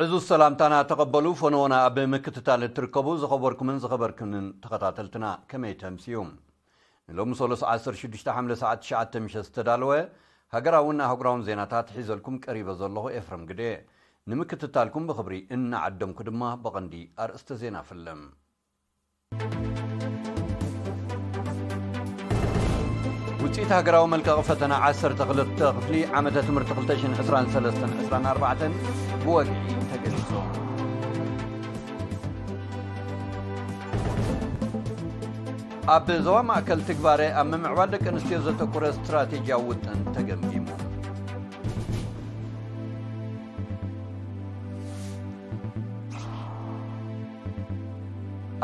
እዚ ሰላምታና ተቐበሉ። ፈነወና ኣብ ምክትታል እትርከቡ ዝኸበርኩምን ዝኸበርክንን ተኸታተልትና፣ ከመይ ተምስዩ? ንሎሚ ሰሉስ ዓሰርተ ሽዱሽተ ሓምለ ሰዓት ትሽዓተ ምሸት ዝተዳለወ ሃገራውን ኣህጉራውን ዜናታት ሒዘልኩም ቀሪበ ዘለኹ ኤፍረም ግደ። ንምክትታልኩም ብኽብሪ እናዓደምኩ ድማ ብቐንዲ ኣርእስተ ዜና ፍለም። ውፅኢት ሃገራዊ መልቀቒ ፈተና ዓሰርተ ክልተ ክፍሊ ዓመተ ትምህርቲ ክልተ ሽሕን ዕስራን ሰለስተን ዕስራን ኣርባዕተን ብወግዒ ተገሊጹ። ኣብ ዞባ ማእከል ትግባረ ኣብ ምምዕባል ደቂ ኣንስትዮ ዘተኮረ ስትራቴጂያዊ ውጥን ተገምጊሙ።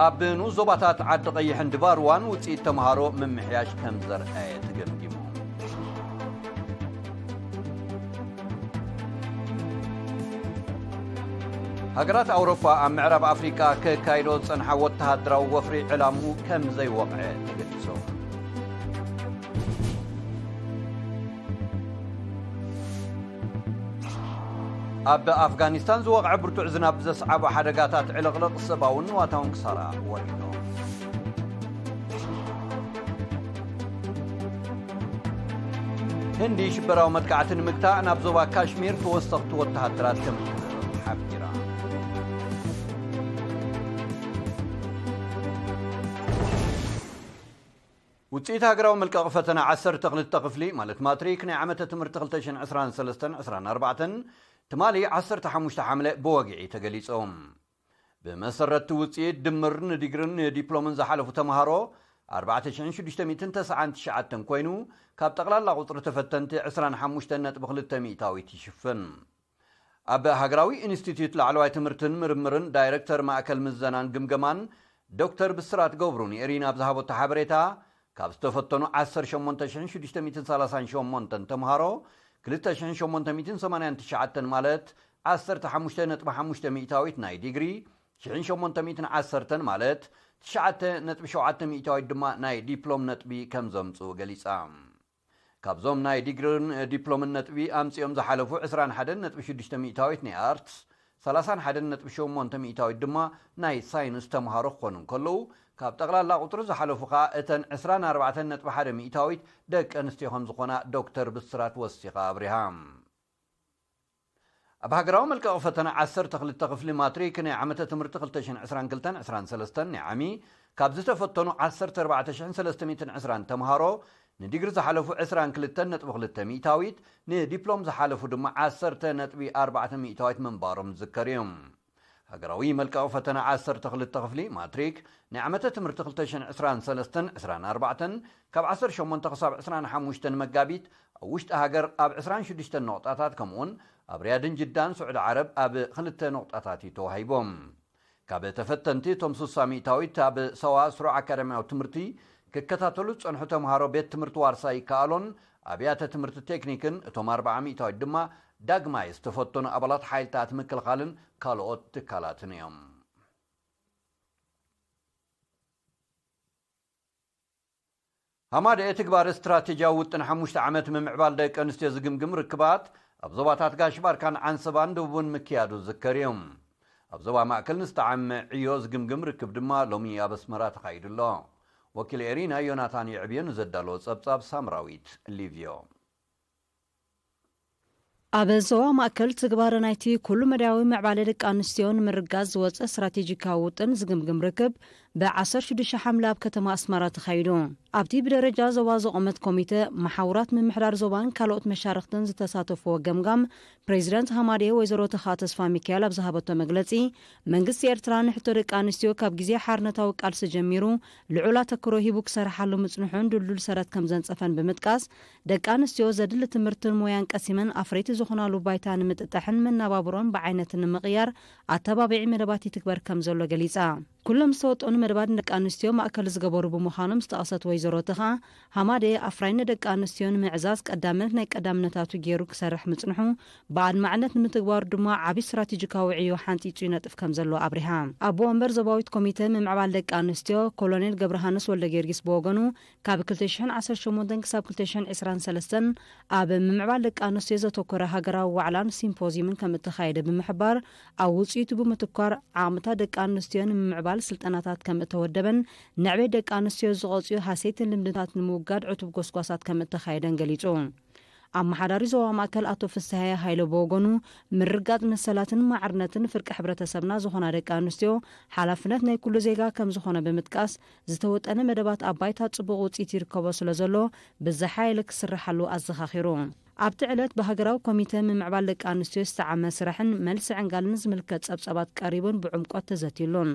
ኣብ ንኡስ ዞባታት ዓዲ ቀይሕን ድባርዋን ውፅኢት ተምሃሮ ምምሕያሽ ከም ዘርኣየ ተገምጊሙ። ሃገራት ኣውሮፓ ኣብ ምዕራብ ኣፍሪቃ ከካይዶ ዝጸንሓ ወተሃደራዊ ወፍሪ ዕላምኡ ከም ዘይወቕዐ ተገሊጹ። ኣብ ኣፍጋኒስታን ዝወቕዐ ብርቱዕ ዝናብ ዘስዓቦ ሓደጋታት ዕልቕልቕ ሰብኣውን ንዋታውን ክሳራ ወሪዶ። ህንዲ ሽበራዊ መጥቃዕቲ ንምግታእ ናብ ዞባ ካሽሚር ተወሰኽቲ ወተሃደራት ከም እትልእኽ ሓቢራ። ውፅኢት ሃገራዊ መልቀቒ ፈተና ዓሰርተ ክልተ ክፍሊ ማለት ማትሪክ ናይ ዓመተ ትምህርቲ ክልተ ሽሕን ዕስራን ሰለስተን ዕስራን ኣርባዕተን ትማሊ ዓሰርተ ሓሙሽተ ሓምለ ብወግዒ ተገሊጹ። ብመሰረትቲ ውፅኢት ድምር ንዲግሪን ንዲፕሎምን ዝሓለፉ ተምሃሮ ኣርባዕተ ሽሕን ሽዱሽተ ሚእትን ተስዓን ትሽዓተን ኮይኑ፣ ካብ ጠቕላላ ቁፅሪ ተፈተንቲ ዕስራን ሓሙሽተን ነጥቢ ክልተ ሚእታዊት ይሽፍን። ኣብ ሃገራዊ ኢንስቲትዩት ላዕለዋይ ትምህርትን ምርምርን ዳይረክተር ማእከል ምዘናን ግምገማን ዶክተር ብስራት ገብሩ ንኤሪና ኣብ ዝሃበቶ ሓበሬታ፣ ካብ ዝተፈተኑ ዓሰርተ ሸሞንተ ሽሕን ሽዱሽተ ሚእትን ሰላሳን ሸሞንተን ተምሃሮ፣ ክልተ ሽሕን ሸሞንተ ሚእትን ሰማንያን ትሽዓተን ማለት ዓሰርተ ሓሙሽተ ነጥቢ ሓሙሽተ ሚእታዊት ናይ ዲግሪ፣ ሽሕን ሸሞንተ ሚእትን ዓሰርተን ማለት ትሽዓተ ነጥቢ ሸውዓተ ሚእታዊት ድማ ናይ ዲፕሎም ነጥቢ ከም ዘምጽኡ ገሊጻ። ካብዞም ናይ ዲግሪን ዲፕሎምን ነጥቢ ኣምጺኦም ዝሓለፉ ዕስራን ሓደን ነጥቢ ሽዱሽተ ሚእታዊት ናይ ኣርትስ፣ ሰላሳን ሓደን ነጥቢ ሸሞንተ ሚእታዊት ድማ ናይ ሳይንስ ተምሃሮ ክኾኑ እንከለዉ፣ ካብ ጠቕላላ ቁጽሪ ዝሓለፉ ከኣ እተን ዕስራን ኣርባዕተን ነጥቢ ሓደ ሚእታዊት ደቂ ኣንስትዮ ከም ዝኾና ዶክተር ብስራት ወሲኻ ኣብሪሃ። ኣብ ሃገራዊ መልቀቒ ፈተና ዓሰርተ ክልተ ክፍሊ ማትሪክ ናይ ዓመተ ትምህርቲ ክልተ ሽሕን ዕስራን ክልተን ዕስራን ሰለስተን ናይ ዓሚ ካብ ዝተፈተኑ ዓሰርተ ኣርባዕተ ሽሕን ሰለስተ ሚእትን ዕስራን ተምሃሮ ንዲግሪ ዝሓለፉ ዕስራን ክልተን ነጥቢ ክልተ ሚእታዊት፣ ንዲፕሎም ዝሓለፉ ድማ ዓሰርተ ነጥቢ ኣርባዕተ ሚእታዊት ምንባሮም ዝዝከር እዩ። ሃገራዊ መልቀቒ ፈተና ዓሰርተ ክልተ ክፍሊ ማትሪክ ናይ ዓመተ ትምህርቲ ክልተ ሽሕን ዕስራን ሰለስተን ዕስራን ኣርባዕተን ካብ ዓሰርተ ሸሞንተ ክሳብ ዕስራን ሓሙሽተን መጋቢት ኣብ ውሽጢ ሃገር ኣብ ዕስራን ሽዱሽተን ነቑጣታት፣ ከምኡውን ኣብ ሪያድን ጅዳን ስዑዲ ዓረብ ኣብ ክልተ ነቑጣታት እዩ ተዋሂቦም። ካብ ተፈተንቲ እቶም ስሳ ሚእታዊት ኣብ ሰዋ ስሩዕ ኣካዳሚያዊ ትምህርቲ ክከታተሉ ዝጸንሑ ተምሃሮ ቤት ትምህርቲ ዋርሳይ ይከኣሎን ኣብያተ ትምህርቲ ቴክኒክን፣ እቶም ኣርብዓ ሚእታዊት ድማ ዳግማይ ዝተፈተኑ ኣባላት ሓይልታት ምክልኻልን ካልኦት ትካላትን እዮም። ሃማደኤ ትግባረ ስትራቴጂያዊ ውጥን ሓሙሽተ ዓመት ምምዕባል ደቂ ኣንስትዮ ዝግምግም ርክባት ኣብ ዞባታት ጋሽ ባርካን ዓንሰባን ደቡብን ምክያዱ ዝዝከር እዩ። ኣብ ዞባ ማእከል ንዝተዓመ ዕዮ ዝግምግም ርክብ ድማ ሎሚ ኣብ ኣስመራ ተኻይዱ ኣሎ። ወኪል ኤሪና ዮናታን የዕብዮ ንዘዳለዎ ጸብጻብ ሳምራዊት ሊቭዮ። ኣብ ዞባ ማእከል ትግባረ ናይቲ ኩሉ መዳያዊ ምዕባለ ደቂ ኣንስትዮ ንምርጋጽ ዝወጸ ስትራቴጂካዊ ውጥን ዝግምግም ርክብ ብ ዓሰርተ ሽዱሽተ ሓምለ ኣብ ከተማ ኣስመራ ተኻይዱ። ኣብቲ ብደረጃ ዞባ ዝቖመት ኮሚተ መሓውራት ምምሕዳር ዞባን ካልኦት መሻርኽትን ዝተሳተፍዎ ገምጋም፣ ፕሬዚዳንት ሃማዴ ወይዘሮ ተኻ ተስፋ ሚካኤል ኣብ ዝሃበቶ መግለጺ፣ መንግስቲ ኤርትራ ንሕቶ ደቂ ኣንስትዮ ካብ ግዜ ሓርነታዊ ቃልሲ ጀሚሩ ልዑል ኣተክሮ ሂቡ ክሰርሓሉ ምጽንሑን ድልዱል ሰረት ከም ዘንጸፈን ብምጥቃስ፣ ደቂ ኣንስትዮ ዘድሊ ትምህርትን ሞያን ቀሲመን ኣፍረይቲ ዝኾናሉ ባይታ ንምጥጣሕን መናባብሮን ብዓይነትን ንምቕያር ኣተባቢዒ መደባት ይትግበር ከም ዘሎ ገሊጻ። ኩሎም ዝተወጠኑ መደባት ንደቂ ኣንስትዮ ማእከል ዝገበሩ ብምዃኖም ዝጠቐሰት ወይዘሮ ተኻ፣ ሃማደኤ ኣፍራይነት ደቂ ኣንስትዮ ንምዕዛዝ ቀዳምነት ናይ ቀዳምነታቱ ገይሩ ክሰርሕ ምጽንሑ፣ ብኣድማዕነት ንምትግባሩ ድማ ዓቢ ስትራቴጂካዊ ዕዮ ሓንጺጹ ይነጥፍ ከም ዘሎ ኣብሪሃ። ኣቦ ወንበር ዞባዊት ኮሚተ ምምዕባል ደቂ ኣንስትዮ ኮሎኔል ገብረሃንስ ወልደጊዮርጊስ ብወገኑ፣ ካብ ክልተ ሽሕን ዓሰርተ ሸሞንተን ክሳብ ክልተ ሽሕን ዕስራን ሰለስተን ኣብ ምምዕባል ደቂ ኣንስትዮ ዘተኮረ ሃገራዊ ዋዕላን ሲምፖዝዩምን ከም እተኻየደ ብምሕባር፣ ኣብ ውጽኢቱ ብምትኳር ዓቕምታት ደቂ ኣንስትዮ ንምምዕባል ስልጠናታት ከም እተወደበን ንዕቤት ደቂ ኣንስትዮ ዝቐጽዩ ሃሰይትን ልምድታት ንምውጋድ ዕቱብ ጎስጓሳት ከም እተኻየደን ገሊጹ። ኣመሓዳሪ ዞባ ማእከል ኣቶ ፍስሃየ ሃይለ ብወገኑ፣ ምርግጋጽ መሰላትን ማዕርነትን ፍርቂ ሕብረተሰብና ዝኾና ደቂ ኣንስትዮ ሓላፍነት ናይ ኩሉ ዜጋ ከም ዝኾነ ብምጥቃስ፣ ዝተወጠነ መደባት ኣብ ባይታ ጽቡቕ ውጽኢት ይርከቦ ስለ ዘሎ፣ ብዝሓየለ ክስርሓሉ ኣዘኻኺሩ። ኣብቲ ዕለት ብሃገራዊ ኮሚተ ምምዕባል ደቂ ኣንስትዮ ዝተዓመ ስራሕን መልሲ ዕንጋልን ዝምልከት ጸብጻባት ቀሪቡን ብዕምቆት ተዘትዩሉን።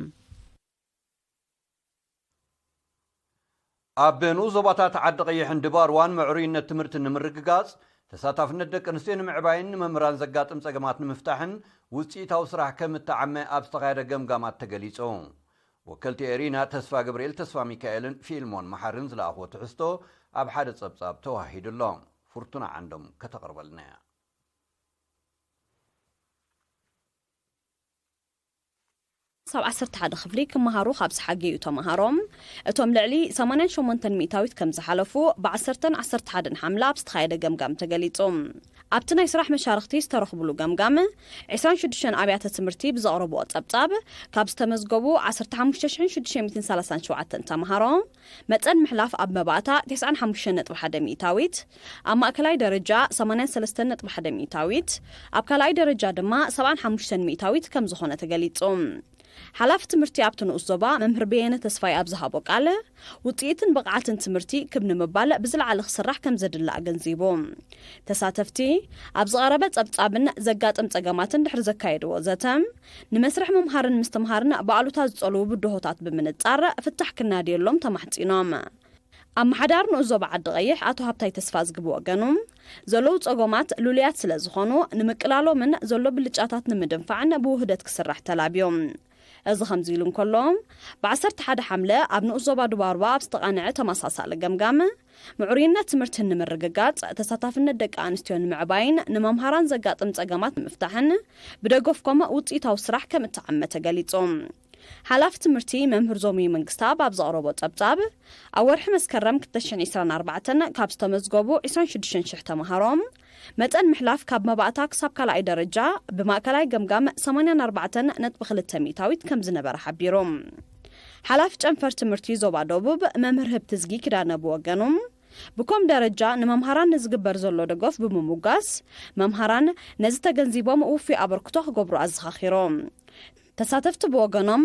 ኣብ ንኡስ ዞባታት ዓዲ ቀይሕን ድባርዋን ምዕሩይነት ትምህርቲ ንምርግጋጽ፣ ተሳታፍነት ደቂ ኣንስትዮ ንምዕባይን ንመምህራን ዘጋጥም ጸገማት ንምፍታሕን ውጽኢታዊ ስራሕ ከም እተዓመ ኣብ ዝተኻየደ ገምጋማት ተገሊጹ። ወከልቲ ኤሪና ተስፋ ገብርኤል ተስፋ ሚካኤልን ፊልሞን መሓርን ዝለኣኽዎ ትሕዝቶ ኣብ ሓደ ጸብጻብ ተዋሂዱ ኣሎ። ፍርቱና ዓንዶም ከተቕርበልና እያ። ሳብ ዓሰርተ ሓደ ክፍሊ ክመሃሩ ካብ ዝሓገዩ ተመሃሮ፣ እቶም ልዕሊ ሰማንያን ሸሞንተን ሚእታዊት ከም ዝሓለፉ ብዓሰርተን ዓሰርተ ሓደን ሓምለ ኣብ ዝተኻየደ ገምጋም ተገሊጹ። ኣብቲ ናይ ስራሕ መሻርኽቲ ዝተረኽብሉ ገምጋም፣ ዕስራን ሽዱሽተን ኣብያተ ትምህርቲ ብዘቕረብኦ ጸብጻብ፣ ካብ ዝተመዝገቡ ዓሰርተ ሓሙሽተ ሽሕን ሽዱሽተ ሚእትን ሰላሳን ሸውዓተን ተመሃሮ፣ መጠን ምሕላፍ ኣብ መባእታ ተስዓን ሓሙሽተን ነጥቢ ሓደ ሚእታዊት፣ ኣብ ማእከላይ ደረጃ ሰማንያን ሰለስተን ነጥቢ ሓደ ሚእታዊት፣ ኣብ ካልኣይ ደረጃ ድማ ሰብዓን ሓሙሽተን ሚእታዊት ከም ዝኾነ ተገሊጹ። ሓላፊ ትምህርቲ ኣብቲ ንኡስ ዞባ መምህር በየነ ተስፋይ ኣብ ዝሃቦ ቃል፣ ውጽኢትን ብቕዓትን ትምህርቲ ክብ ንምባል ብዝለዓለ ክስራሕ ከም ዘድሊ ኣገንዚቡ። ተሳተፍቲ፣ ኣብ ዝቐረበ ጸብጻብን ዘጋጥም ጸገማትን ድሕሪ ዘካየድዎ ዘተ፣ ንመስርሕ ምምሃርን ምስትምሃርን ብኣሉታ ዝጸልዉ ብድሆታት ብምንጻር ፍታሕ ክናድየሎም ተማሕጺኖም። ኣመሓዳሪ ንኡስ ዞባ ዓዲ ቀይሕ ኣቶ ሃብታይ ተስፋዝጊ ብወገኑ፣ ዘለዉ ጸገማት ልሉያት ስለ ዝኾኑ፣ ንምቅላሎምን ዘሎ ብልጫታት ንምድንፋዕን ብውህደት ክስራሕ ተላብዮም። እዚ ከምዚ ኢሉ እንከሎ፣ ብዓሰርተ ሓደ ሓምለ ኣብ ንኡስ ዞባ ዱባርባ ኣብ ዝተቓንዐ ተመሳሳሊ ገምጋም፣ ምዕሩይነት ትምህርትን ንምርግጋጽ፣ ተሳታፍነት ደቂ ኣንስትዮ ንምዕባይን ንመምሃራን ዘጋጥም ጸገማት ንምፍታሕን ብደገፍኩም ውጽኢታዊ ስራሕ ከም እተዓመ ተገሊጹ። ሓላፊ ትምህርቲ መምህር ዞሚ መንግስታብ ኣብ ዘቕረቦ ጸብጻብ፣ ኣብ ወርሒ መስከረም ክልተ ሽሕን ዕስራን ኣርባዕተን ካብ ዝተመዝገቡ ዕስራን ሽዱሽተን ሽሕ ተመሃሮ፣ መጠን ምሕላፍ ካብ መባእታ ክሳብ ካልኣይ ደረጃ ብማእከላይ ገምጋም ሰማንያን ኣርባዕተን ነጥቢ ክልተ ሚእታዊት ከም ዝነበረ ሓቢሩ። ሓላፊ ጨንፈር ትምህርቲ ዞባ ደቡብ መምህር ህብትዝጊ ኪዳነ ብወገኑ፣ ብኮም ደረጃ ንመምሃራን ንዝግበር ዘሎ ደገፍ ብምሙጋስ፣ መምሃራን ነዚ ተገንዚቦም ውፉይ ኣበርክቶ ክገብሩ ኣዘኻኺሮም። ተሳተፍቲ ብወገኖም፣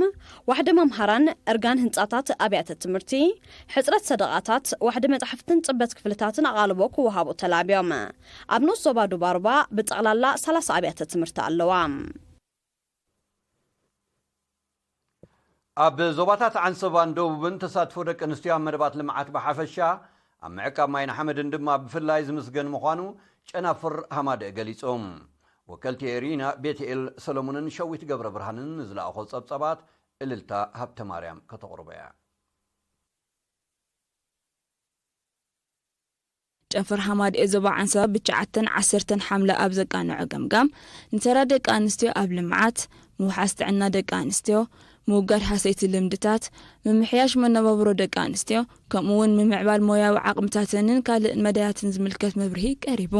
ዋሕዲ መምሃራን፣ እርጋን ህንጻታት ኣብያተ ትምህርቲ፣ ሕጽረት ሰደቓታት፣ ዋሕዲ መጻሕፍትን ጽበት ክፍልታትን ኣቓልቦ ክወሃቡ ተላብዮም። ኣብ ንኡስ ዞባ ዱባርባ ብጠቕላላ ሰላሳ ኣብያተ ትምህርቲ ኣለዋ። ኣብ ዞባታት ዓንሰባን ደቡብን ተሳትፎ ደቂ ኣንስትዮ ኣብ መደባት ልምዓት ብሓፈሻ፣ ኣብ ምዕቃብ ማይን ሓመድን ድማ ብፍላይ ዝምስገን ምዃኑ ጨናፍር ሃማደእ ገሊጾም። ወከልቲ ኤሪና ቤትኤል ሰሎሞንን ሸዊት ገብረ ብርሃንን ንዝለኣኾ ጸብጸባት እልልታ ሃብተ ማርያም ከተቕርቦ እያ። ጨንፈር ሃማደኤ ዞባ ዓንሰባ ብትሽዓተን ዓሰርተን ሓምለ ኣብ ዘቃንዖ ገምጋም፣ ንተራ ደቂ ኣንስትዮ ኣብ ልምዓት፣ ምውሓስ ጥዕና ደቂ ኣንስትዮ፣ ምውጋድ ሃሰይቲ ልምድታት፣ ምምሕያሽ መነባብሮ ደቂ ኣንስትዮ፣ ከምኡ እውን ምምዕባል ሞያዊ ዓቕምታተንን ካልእ መዳያትን ዝምልከት መብርሂ ቀሪቡ።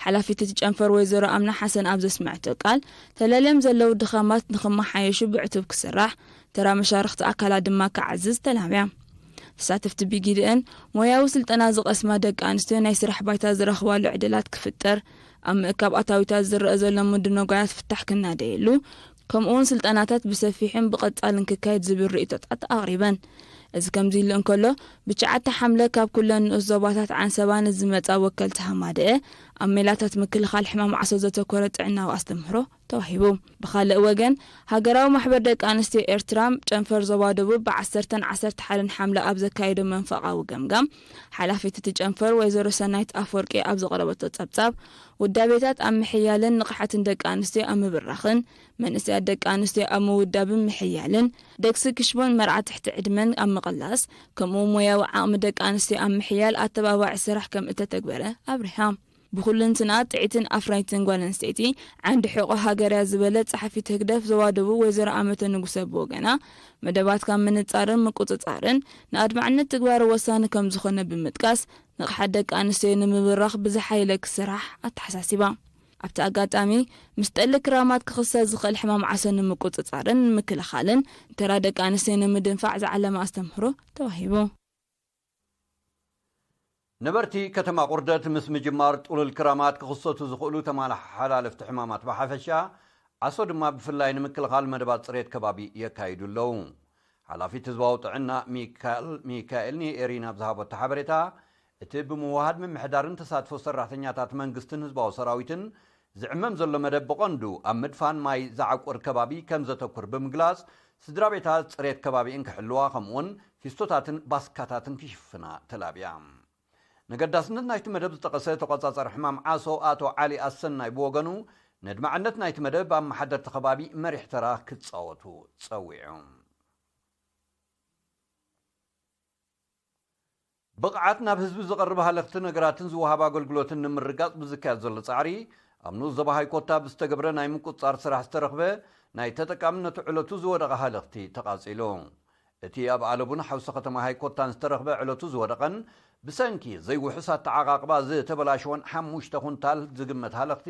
ሓላፊት እቲ ጨንፈር ወይዘሮ ኣምና ሓሰን ኣብ ዘስመዐቶ ቃል፣ ተለልዮም ዘለዉ ድኻማት ንኽመሓየሹ ብዕቱብ ክስራሕ፣ ተራ መሻርኽቲ ኣካላት ድማ ክዓዝዝ ተላብያ። ተሳተፍቲ ብጊድአን ሞያዊ ስልጠና ዝቐስማ ደቂ ኣንስትዮ ናይ ስራሕ ባይታ ዝረኽባሉ ዕድላት ክፍጠር፣ ኣብ ምእካብ ኣታዊታት ዝረአ ዘሎ ምድንጓያት ፍታሕ ክናደየሉ፣ ከምኡውን ስልጠናታት ብሰፊሕን ብቐጻልን ክካየድ ዝብል ርእይቶታት ኣቕሪበን። እዚ ከምዚ ኢሉ እንከሎ፣ ብትሽዓተ ሓምለ ካብ ኩለን ንኡስ ዞባታት ዓንሰባ ንዝመጻ ወከልቲ ሃማደኤ ኣብ ሜላታት ምክልኻል ሕማም ዓሶ ዘተኮረ ጥዕናዊ ኣስተምህሮ ተዋሂቡ። ብኻልእ ወገን፣ ሃገራዊ ማሕበር ደቂ ኣንስትዮ ኤርትራ ጨንፈር ዞባ ደቡብ ብ10ን 11ን ሓምለ ኣብ ዘካየዶ መንፈቓዊ ገምጋም፣ ሓላፊት እቲ ጨንፈር ወይዘሮ ሰናይት ኣፈወርቂ ኣብ ዘቕረበቶ ጸብጻብ፣ ውዳቤታት ኣብ ምሕያልን ንቕሓትን ደቂ ኣንስትዮ ኣብ ምብራኽን፣ መንእሰያት ደቂ ኣንስትዮ ኣብ ምውዳብን ምሕያልን፣ ደግሲ ክሽቦን መርዓ ትሕቲ ዕድመን ኣብ ምቕላስ፣ ከምኡ ሞያዊ ዓቕሚ ደቂ ኣንስትዮ ኣብ ምሕያል ኣተባባዒ ስራሕ ከም እተተግበረ ኣብሪሃ። ብኹልንትና ጥዕትን ኣፍራይትን ጓል ኣንስተይቲ ዓንዲ ሕቖ ሃገር እያ ዝበለት ጸሓፊት ህግደፍ ዞባ ደቡብ ወይዘሮ ኣመተ ንጉሰ ብወገና፣ መደባትካ ምንጻርን ምቁጽጻርን ንኣድማዕነት ትግባረ ወሳኒ ከም ዝኾነ ብምጥቃስ፣ ንቕሓት ደቂ ኣንስትዮ ንምብራኽ ብዝሓየለ ክስራሕ ኣተሓሳሲባ። ኣብቲ ኣጋጣሚ፣ ምስ ጠሊ ክራማት ክኽሰት ዝኽእል ሕማም ዓሶ ንምቁጽጻርን ንምክልኻልን፣ ተራ ደቂ ኣንስትዮ ንምድንፋዕ ዝዓለመ ኣስተምህሮ ተዋሂቡ። ነበርቲ ከተማ ቁርደት ምስ ምጅማር ጥሉል ክራማት ክኽሰቱ ዝኽእሉ ተመሓላለፍቲ ሕማማት ብሓፈሻ፣ ዓሶ ድማ ብፍላይ ንምክልኻል መደባት ጽሬት ከባቢ የካይዱ ኣለዉ። ሓላፊት ህዝባዊ ጥዕና ሚካኤል ሚካኤል ንኤሪና ኣብ ዝሃበቶ ሓበሬታ፣ እቲ ብምውሃድ ምምሕዳርን ተሳትፎ ሰራሕተኛታት መንግስትን ህዝባዊ ሰራዊትን ዝዕመም ዘሎ መደብ ብቐንዱ ኣብ ምድፋን ማይ ዝዓቁር ከባቢ ከም ዘተኩር ብምግላጽ፣ ስድራ ቤታት ጽሬት ከባቢእን ክሕልዋ፣ ከምኡውን ፊስቶታትን ባስካታትን ክሽፍና ተላብያ። ንገዳስነት ናይቲ መደብ ዝጠቐሰ ተቖጻጻሪ ሕማም ዓሶ ኣቶ ዓሊ ኣሰናይ ብወገኑ፣ ነድማዕነት ናይቲ መደብ ኣመሓደርቲ ከባቢ መሪሕ ተራ ክጻወቱ ጸዊዑ። ብቕዓት ናብ ህዝቢ ዝቐርብ ሃለኽቲ ነገራትን ዝወሃብ ኣገልግሎትን ንምርጋጽ ብዝካየድ ዘሎ ጻዕሪ፣ ኣብ ንኡስ ዞባ ሃይኮታ ብዝተገብረ ናይ ምቁጽጻር ስራሕ ዝተረኽበ ናይ ተጠቃምነቱ ዕለቱ ዝወደቐ ሃለኽቲ ተቓጺሉ። እቲ ኣብ ኣለቡን ሓውሲ ከተማ ሃይኮታን ዝተረኽበ ዕለቱ ዝወደቐን ብሰንኪ ዘይውሑስ ኣተዓቓቕባ ዝተበላሸወን ሓሙሽተ ኩንታል ዝግመት ሃለኽቲ፣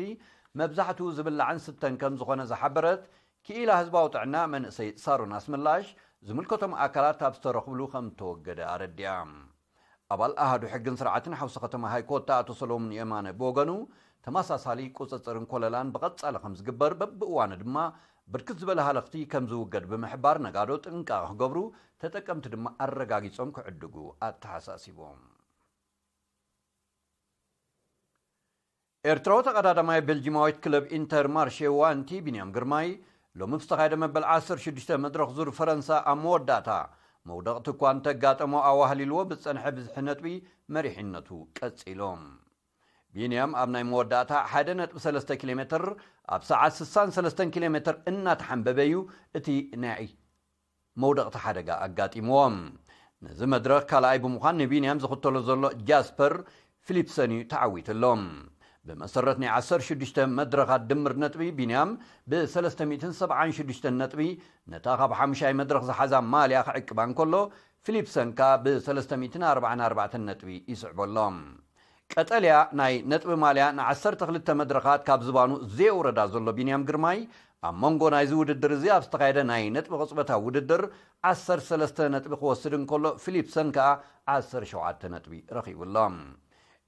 መብዛሕትኡ ዝብላዕን ስተን ከም ዝኾነ ዝሓበረት ክኢላ ህዝባዊ ጥዕና መንእሰይ ሳሮን ኣስመላሽ፣ ዝምልከቶም ኣካላት ኣብ ዝተረኽብሉ ከም ተወገደ ኣረዲኣ። ኣባል ኣሃዱ ሕግን ስርዓትን ሓውሲ ከተማ ሃይኮታ ኣቶ ሰሎሙን የማነ ብወገኑ፣ ተመሳሳሊ ቁጽጽርን ኮለላን ብቐጻሊ ከም ዝግበር፣ በብእዋኑ ድማ ብርክት ዝበለ ሃለኽቲ ከም ዝውገድ ብምሕባር፣ ነጋዶ ጥንቃቐ ክገብሩ፣ ተጠቀምቲ ድማ ኣረጋጊጾም ክዕድጉ ኣተሓሳሲቦም። ኤርትራዊ ተቐዳዳማይ ቤልጂማዊት ክለብ ኢንተር ማርሼ ዋንቲ ቢንያም ግርማይ፣ ሎሚ ብዝተኻየደ መበል ዓሰርተ ሽዱሽተ መድረኽ ዙር ፈረንሳ ኣብ መወዳእታ መውደቕቲ እኳ እንተጋጠሞ፣ ኣዋህሊልዎ ብዝጸንሐ ብዝሒ ነጥቢ መሪሕነቱ ቀጺሉ። ቢንያም ኣብ ናይ መወዳእታ ሓደ ነጥቢ ሰለስተ ኪሎ ሜትር ኣብ ሰዓት ስሳን ሰለስተን ኪሎ ሜትር እናተሓንበበ እዩ እቲ ናይ መውደቕቲ ሓደጋ ኣጋጢምዎም። ነዚ መድረኽ ካልኣይ ብምዃን ንቢንያም ዝኽተሎ ዘሎ ጃስፐር ፊሊፕሰን እዩ ተዓዊትሎም። ብመሰረት ናይ ዓሰርተ ሽዱሽተ መድረኻት ድምር ነጥቢ፣ ቢንያም ብ ሰለስተ ሚእትን ሰብዓን ሽዱሽተን ነጥቢ ነታ ካብ ሓሙሻይ መድረኽ ዝሓዛ ማልያ ክዕቅባ እንከሎ፣ ፊሊፕሰን ከኣ ብ ሰለስተ ሚእትን ኣርባዓን ኣርባዕተን ነጥቢ ይስዕበሎም። ቀጠልያ ናይ ነጥቢ ማልያ ንዓሰርተ ክልተ መድረኻት ካብ ዝባኑ ዘየውረዳ ዘሎ ቢንያም ግርማይ፣ ኣብ መንጎ ናይዚ ውድድር እዚ ኣብ ዝተኻየደ ናይ ነጥቢ ቅጽበታዊ ውድድር ዓሰርተ ሰለስተ ነጥቢ ክወስድ እንከሎ፣ ፊሊፕሰን ከኣ ዓሰርተ ሸውዓተ ነጥቢ ረኺቡሎም።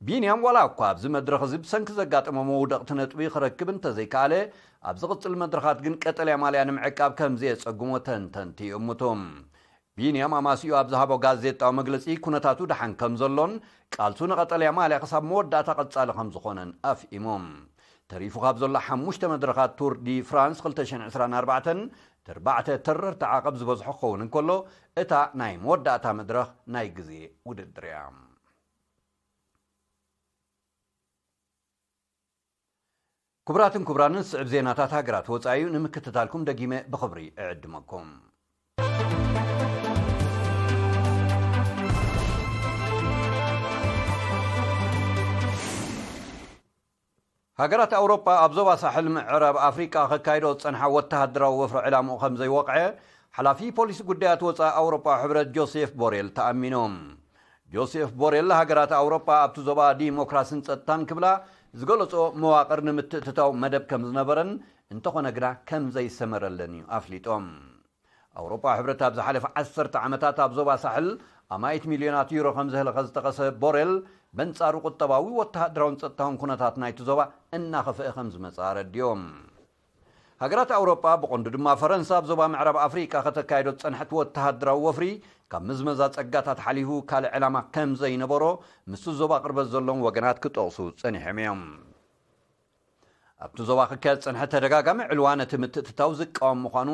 ቢንያም ዋላ እኳ ኣብዚ መድረኽ እዚ ብሰንኪ ዘጋጠሞ መውደቕቲ ነጥቢ ክረክብ እንተዘይከኣለ፣ ኣብ ዝቕጽል መድረኻት ግን ቀጠልያ ማልያ ንምዕቃብ ከም ዘየጸግሞ ተንተንቲ ይእምቱ። ቢንያም ኣማሲኡ ኣብ ዝሃቦ ጋዜጣዊ መግለጺ፣ ኩነታቱ ደሓን ከም ዘሎን ቃልሱ ንቐጠልያ ማልያ ክሳብ መወዳእታ ቀጻሊ ከም ዝኾነን ኣፍኢሙ። ተሪፉ ካብ ዘሎ ሓሙሽተ መድረኻት ቱር ዲ ፍራንስ ክልተ ሽሕን ዕስራን ኣርባዕተን፣ ተርባዕተ ተረርቲ ዓቐብ ዝበዝሖ ክኸውን እንከሎ፣ እታ ናይ መወዳእታ መድረኽ ናይ ግዜ ውድድር እያ። ክቡራትን ክቡራንን፣ ዝስዕብ ዜናታት ሃገራት ወጻኢ እዩ። ንምክትታልኩም ደጊመ ብኽብሪ እዕድመኩም። ሃገራት ኣውሮጳ ኣብ ዞባ ሳሕል ምዕራብ ኣፍሪቃ ከካይዶ ዝጸንሓ ወተሃደራዊ ወፍሪ ዕላምኡ ከም ዘይወቕዐ፣ ሓላፊ ፖሊሲ ጉዳያት ወጻኢ ኣውሮጳ ሕብረት ጆሴፍ ቦሬል ተኣሚኑ። ጆሴፍ ቦሬል፣ ሃገራት ኣውሮጳ ኣብቲ ዞባ ዲሞክራስን ጸጥታን ክብላ ዝገለጾ መዋቕር ንምትእትታው መደብ ከም ዝነበረን፣ እንተኾነ ግና ከም ዘይሰመረለን እዩ ኣፍሊጦም። ኣውሮጳ ሕብረት ኣብ ዝሓለፈ ዓሰርተ ዓመታት ኣብ ዞባ ሳሕል ኣማኢት ሚልዮናት ዩሮ ከም ዘህለኸ ዝጠቐሰ ቦሬል፣ በንጻሩ ቁጠባዊ፣ ወተሃደራውን ጸጥታውን ኩነታት ናይቲ ዞባ እናኸፍአ ከም ዝመጽእ ኣረዲኦም። ሃገራት ኣውሮጳ፣ ብቐንዱ ድማ ፈረንሳ፣ ኣብ ዞባ ምዕራብ ኣፍሪቃ ከተካይዶ ዝጸንሐት ወተሃደራዊ ወፍሪ፣ ካብ ምዝመዛ ጸጋታት ሓሊፉ ካልእ ዕላማ ከም ዘይነበሮ፣ ምስቲ ዞባ ቅርበት ዘለዎም ወገናት ክጠቕሱ ጸኒሖም እዮም። ኣብቲ ዞባ ክካየድ ዝጸንሐ ተደጋጋሚ ዕልዋ ነቲ ምትእትታው ዝቃወም ምዃኑ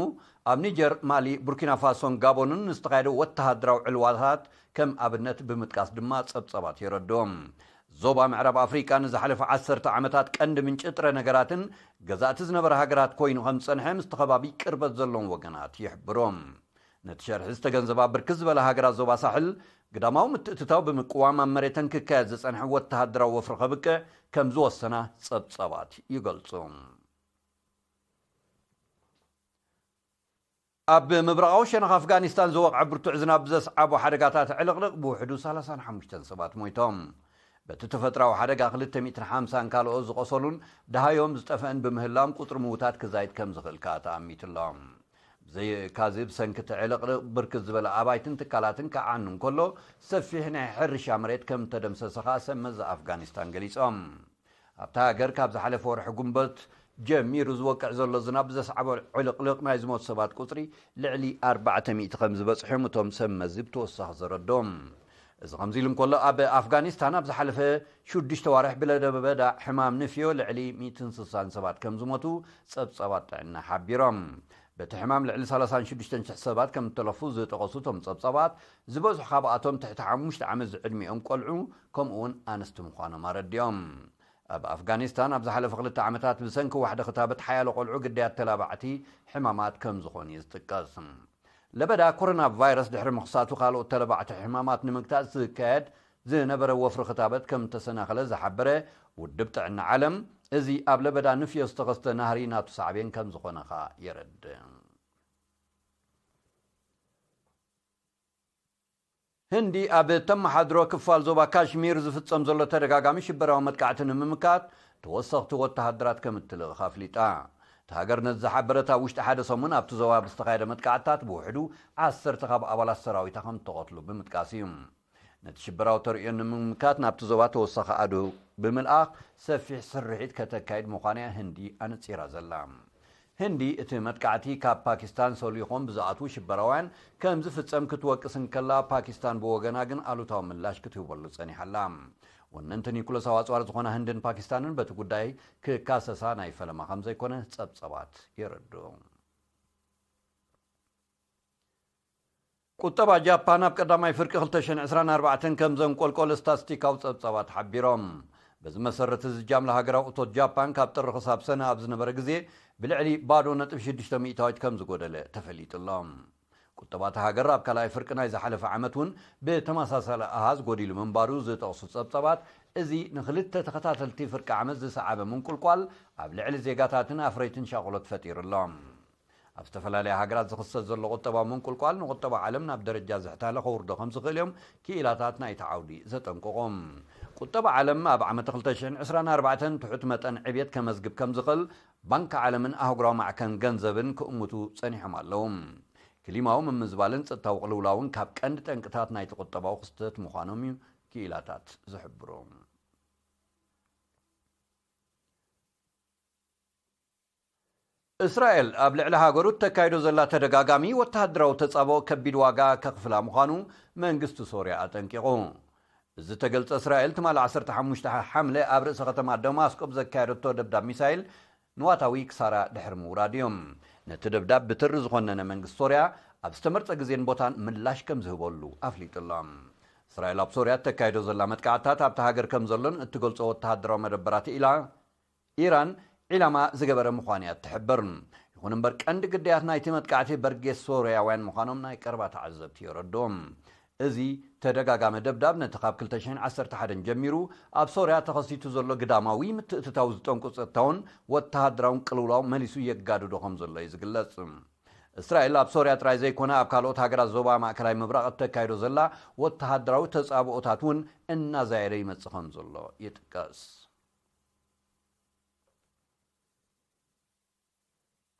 ኣብ ኒጀር፣ ማሊ፣ ቡርኪና ፋሶን ጋቦንን ንዝተኻየደ ወተሃደራዊ ዕልዋታት ከም ኣብነት ብምጥቃስ ድማ ጸብጻባት የረድኦም። ዞባ ምዕራብ ኣፍሪቃ ንዝሓለፈ ዓሰርተ ዓመታት ቀንዲ ምንጪ ጥረ ነገራትን ገዛእቲ ዝነበረ ሃገራት ኮይኑ ከም ዝጸንሐ ምስቲ ከባቢ ቅርበት ዘለዎም ወገናት ይሕብሩ። ነቲ ሸርሒ ዝተገንዘባ ብርክት ዝበላ ሃገራት ዞባ ሳሕል ግዳማዊ ምትእትታው ብምቅዋም ኣብ መሬተን ክካየድ ዝጸንሐ ወተሃደራዊ ወፍሪ ከብቅዕ ከም ዝወሰና ጸብጻባት ይገልጹ። ኣብ ምብራቓዊ ሸነኽ ኣፍጋኒስታን ዝወቕዐ ብርቱዕ ዝናብ ዘስዓቦ ሓደጋታት ዕልቕልቕ ብውሕዱ ሰላሳን ሓሙሽተን ሰባት ሞይቶም። በቲ ተፈጥራዊ ሓደጋ ክልተ ሚእትን ሓምሳን ካልኦት ዝቖሰሉን ደሃዮም ዝጠፍአን ብምህላዎም ቁጽሪ ምውታት ክዛይድ ከም ዝኽእል ከኣ ተኣሚቱ ኣሎ። ብዘይካዚ ብሰንኪ እቲ ዕልቕልቕ ብርክት ዝበለ ኣባይትን ትካላትን ክዓኑ እንከሎ ሰፊሕ ናይ ሕርሻ መሬት ከም ተደምሰሰ ከኣ ሰብ መዚ ኣፍጋኒስታን ገሊጾም። ኣብታ ሃገር ካብ ዝሓለፈ ወርሒ ጉንበት ጀሚሩ ዝወቅዕ ዘሎ ዝናብ ዘስዓቦ ዕልቕልቕ ናይ ዝሞቱ ሰባት ቁጽሪ ልዕሊ ኣርባዕተ ሚእቲ ከም ዝበጽሑ እዮም እቶም ሰብ መዚ ብተወሳኺ ዘረድኦም። እዚ ከምዚ ኢሉ እንከሎ ኣብ ኣፍጋኒስታን ኣብ ዝሓለፈ ሽዱሽተ ዋርሕ ብለበዳ ሕማም ንፍዮ ልዕሊ ሚእትን ስሳን ሰባት ከም ዝሞቱ ጸብጻባት ጥዕና ሓቢሮም። በቲ ሕማም ልዕሊ ሰላሳን ሽዱሽተን ሽሕ ሰባት ከም እተለፉ ዝጠቐሱ እቶም ጸብጻባት ዝበዝሑ ካብኣቶም ትሕቲ ሓሙሽተ ዓመት ዝዕድሚኦም ቆልዑ ከምኡ እውን ኣንስቲ ምዃኖም ኣረዲኦም። ኣብ ኣፍጋኒስታን ኣብ ዝሓለፈ ክልተ ዓመታት ብሰንኪ ዋሕዲ ክታበት ሓያሎ ቆልዑ ግዳያት ተላባዕቲ ሕማማት ከም ዝኾኑ እዩ ዝጥቀስ። ለበዳ ኮሮና ቫይረስ ድሕሪ ምኽሳቱ ካልኦት ተላባዕቲ ሕማማት ንምግታእ ዝካየድ ዝነበረ ወፍሪ ክታበት ከም እተሰናኸለ ዝሓበረ ውድብ ጥዕና ዓለም፣ እዚ ኣብ ለበዳ ንፍዮ ዝተኸስተ ናህሪ ናቱ ሳዕቤን ከም ዝኾነ ኸኣ የረድእ። ህንዲ ኣብ ተመሓድሮ ክፋል ዞባ ካሽሚር ዝፍጸም ዘሎ ተደጋጋሚ ሽበራዊ መጥቃዕቲ ንምምካት ተወሰኽቲ ወተሃደራት ከም እትልእኽ ኣፍሊጣ። እታ ሃገር ነዚ ዝሓበረት ኣብ ውሽጢ ሓደ ሰሙን ኣብቲ ዞባ ብዝተኻየደ መጥቃዕትታት ብውሕዱ ዓሰርተ ካብ ኣባላት ሰራዊታ ከም እተቐትሉ ብምጥቃስ እዩ። ነቲ ሽበራዊ ተርእዮ ንምምካት ናብቲ ዞባ ተወሳኺ ኣሃዱ ብምልኣኽ ሰፊሕ ስርሒት ከተካይድ ምዃና እያ ህንዲ ኣነጺራ ዘላ። ህንዲ እቲ መጥቃዕቲ ካብ ፓኪስታን ሰሊኾም ብዝኣትዉ ሽበራውያን ከም ዝፍጸም ክትወቅስ እንከላ፣ ፓኪስታን ብወገና ግን ኣሉታዊ ምላሽ ክትህበሉ ጸኒሓ ኣላ። ወነንቲ ኒኩለሳዊ ኣጽዋር ዝኾና ህንድን ፓኪስታንን በቲ ጉዳይ ክካሰሳ ናይ ፈለማ ከም ዘይኮነ ጸብጸባት የረድኡ። ቁጠባ ጃፓን ኣብ ቀዳማይ ፍርቂ ክልተ ሽሕን ዕስራን ኣርባዕተን ከም ዘንቆልቆለ ስታስቲካዊ ጸብጻባት ሓቢሮም። በዚ መሰረት፣ እዚ ጃምላ ሃገራዊ እቶት ጃፓን ካብ ጥሪ ክሳብ ሰነ ኣብ ዝነበረ ግዜ ብልዕሊ ባዶ ነጥቢ ሽዱሽተ ሚእታዊት ከም ዝጎደለ ተፈሊጡ ኣሎ። ቁጠባ እታ ሃገር ኣብ ካልኣይ ፍርቂ ናይ ዝሓለፈ ዓመት እውን ብተመሳሳሊ ኣሃዝ ጎዲሉ ምንባሩ ዝጠቕሱ ጸብጻባት፣ እዚ ንኽልተ ተኸታተልቲ ፍርቂ ዓመት ዝሰዓበ ምንቁልቋል ኣብ ልዕሊ ዜጋታትን ኣፍረይትን ሻቕሎት ፈጢሩ ኣሎ። ኣብ ዝተፈላለያ ሃገራት ዝኽሰት ዘሎ ቁጠባዊ ምንቁልቋል ንቁጠባ ዓለም ናብ ደረጃ ዝሕታለ ከውርዶ ከም ዝኽእል እዮም ክኢላታት ናይቲ ዓውዲ ዘጠንቅቑ። ቁጠባ ዓለም ኣብ ዓመት ክልተ ሽሕን ዕስራን ኣርባዕተን ትሑት መጠን ዕብየት ከመዝግብ ከም ዝኽእል ባንክ ዓለምን ኣህጉራዊ ማዕከን ገንዘብን ክእምቱ ጸኒሖም ኣለዉ። ክሊማዊ ምምዝባልን ጸጥታዊ ቅልውላውን ካብ ቀንዲ ጠንቅታት ናይቲ ቁጠባዊ ክስተት ምዃኖም እዩ ክኢላታት ዝሕብሩ። እስራኤል ኣብ ልዕሊ ሃገሩ እተካይዶ ዘላ ተደጋጋሚ ወተሃደራዊ ተጻብኦ ከቢድ ዋጋ ከኽፍላ ምዃኑ መንግስቲ ሶርያ ኣጠንቂቑ። እዚ ተገልጸ እስራኤል ትማሊ ዓሰርተ ሓሙሽተ ሓምለ ኣብ ርእሰ ከተማ ደማስቆ ብዘካየደቶ ደብዳብ ሚሳይል ንዋታዊ ክሳራ ድሕሪ ምውራድ እዩ። ነቲ ደብዳብ ብትሪ ዝኾነነ መንግስቲ ሶርያ ኣብ ዝተመርጸ ግዜን ቦታን ምላሽ ከም ዝህበሉ ኣፍሊጡ ኣሎ። እስራኤል ኣብ ሶርያ እተካይዶ ዘላ መጥቃዕትታት ኣብቲ ሃገር ከም ዘሎን እትገልጾ ወተሃደራዊ መደበራት ኢላ ኢራን ዒላማ ዝገበረ ምዃኑ እያ እትሕብር። ይኹን እምበር ቀንዲ ግዳያት ናይቲ መጥቃዕቲ በርጌስ ሶርያውያን ምዃኖም ናይ ቀረባ ተዓዘብቲ የረድኦም። እዚ ተደጋጋሚ ደብዳብ ነቲ ካብ ክልተ ሽሕን ዓሰርተ ሓደን ጀሚሩ ኣብ ሶርያ ተኸሲቱ ዘሎ ግዳማዊ ምትእትታው ዝጠንቁ ጸጥታውን ወተሃደራውን ቅልውላው መሊሱ የጋድዶ ከም ዘሎ እዩ ዝግለጽ። እስራኤል ኣብ ሶርያ ጥራይ ዘይኮነ ኣብ ካልኦት ሃገራት ዞባ ማእከላይ ምብራቕ እተካይዶ ዘላ ወተሃደራዊ ተጻብኦታት እውን እናዛየደ ይመጽእ ከም ዘሎ ይጥቀስ።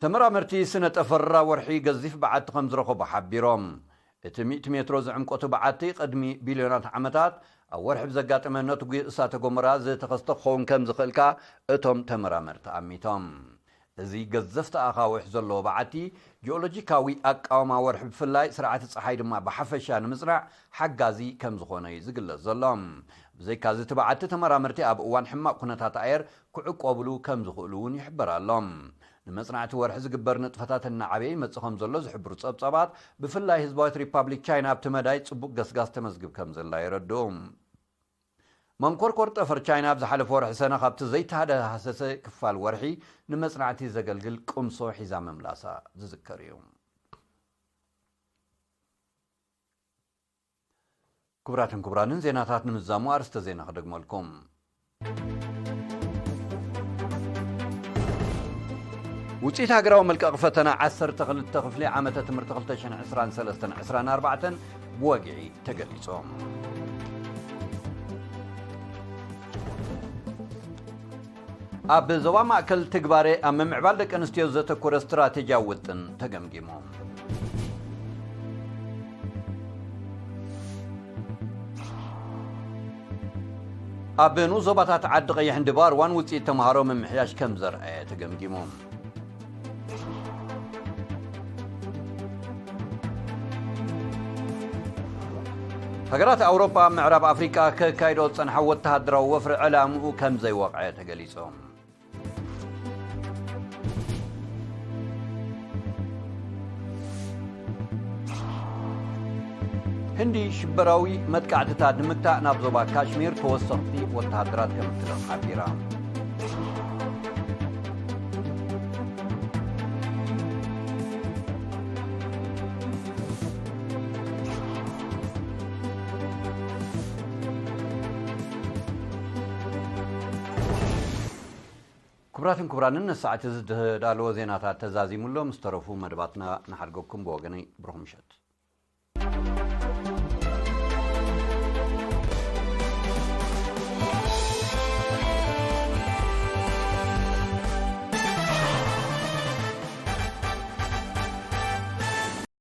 ተመራመርቲ ስነ ጠፈር ወርሒ ገዚፍ በዓቲ ከም ዝረኸቡ ሓቢሮም። እቲ ሚእቲ ሜትሮ ዝዕምቆቱ በዓቲ ቅድሚ ቢልዮናት ዓመታት ኣብ ወርሒ ብዘጋጠመ ነትጒ እሳተ ጎመራ ዝተኸስተ ክኸውን ከም ዝኽእል ከኣ እቶም ተመራመርቲ ኣሚቶም። እዚ ገዘፍቲ ኣኻውሕ ዘለዎ በዓቲ ጂኦሎጂካዊ ኣቃውማ ወርሒ ብፍላይ ስርዓተ ጸሓይ ድማ ብሓፈሻ ንምጽናዕ ሓጋዚ ከም ዝኾነ እዩ ዝግለጽ ዘሎ። ብዘይካዚ፣ እቲ በዓቲ ተመራመርቲ ኣብ እዋን ሕማቕ ኩነታት ኣየር ክዕቆብሉ ከም ዝኽእሉ እውን ይሕበር ኣሎ። ንመጽናዕቲ ወርሒ ዝግበር ንጥፈታት እናዓበየ ይመጽእ ከም ዘሎ ዝሕብሩ ጸብጻባት፣ ብፍላይ ህዝባዊት ሪፓብሊክ ቻይና ኣብቲ መዳይ ጽቡቕ ገስጋስ ተመዝግብ ከም ዘላ የረድኡ። መንኮርኮር ጠፈር ቻይና ኣብ ዝሓለፈ ወርሒ ሰነ ካብቲ ዘይተሃደሃሰሰ ክፋል ወርሒ ንመጽናዕቲ ዘገልግል ቅምሶ ሒዛ ምምላሳ ዝዝከር እዩ። ክቡራትን ክቡራንን፣ ዜናታት ንምዛሙ ኣርስተ ዜና ክደግመልኩም። ውፅኢት ሃገራዊ መልቀቂ ፈተና ዓሰርተ ክልተ ክፍሊ ዓመተ ትምህርቲ ክልተ ሽሕን ዕስራን ሰለስተን ዕስራን ኣርባዕተን ብወግዒ ተገሊጾም። ኣብ ዞባ ማእከል ትግባረ ኣብ ምምዕባል ደቂ ኣንስትዮ ዘተኮረ ስትራቴጂያዊ ውጥን ተገምጊሙ። ኣብ ንኡስ ዞባታት ዓዲ ቀይሕን ድባርዋን ውፅኢት ተምሃሮ ምምሕያሽ ከም ዘርኣየ ተገምጊሙ። ሃገራት ኣውሮጳ ኣብ ምዕራብ ኣፍሪቃ ከካይዶ ዝጸንሓ ወተሃደራዊ ወፍሪ ዕላምኡ ከም ዘይወቕዐ ተገሊጹ። ህንዲ ሽበራዊ መጥቃዕትታት ንምግታእ ናብ ዞባ ካሽሚር ተወሰኽቲ ወተሃደራት ከም እትልእኽ ሓቢራ። ክቡራትን ክቡራንን፣ ንሰዓት እዚ ዝተዳለወ ዜናታት ተዛዚሙ ኣሎ። ምስ ተረፉ መደባትና ንሓድገኩም። ብወገነይ ብሩኽ ምሸት።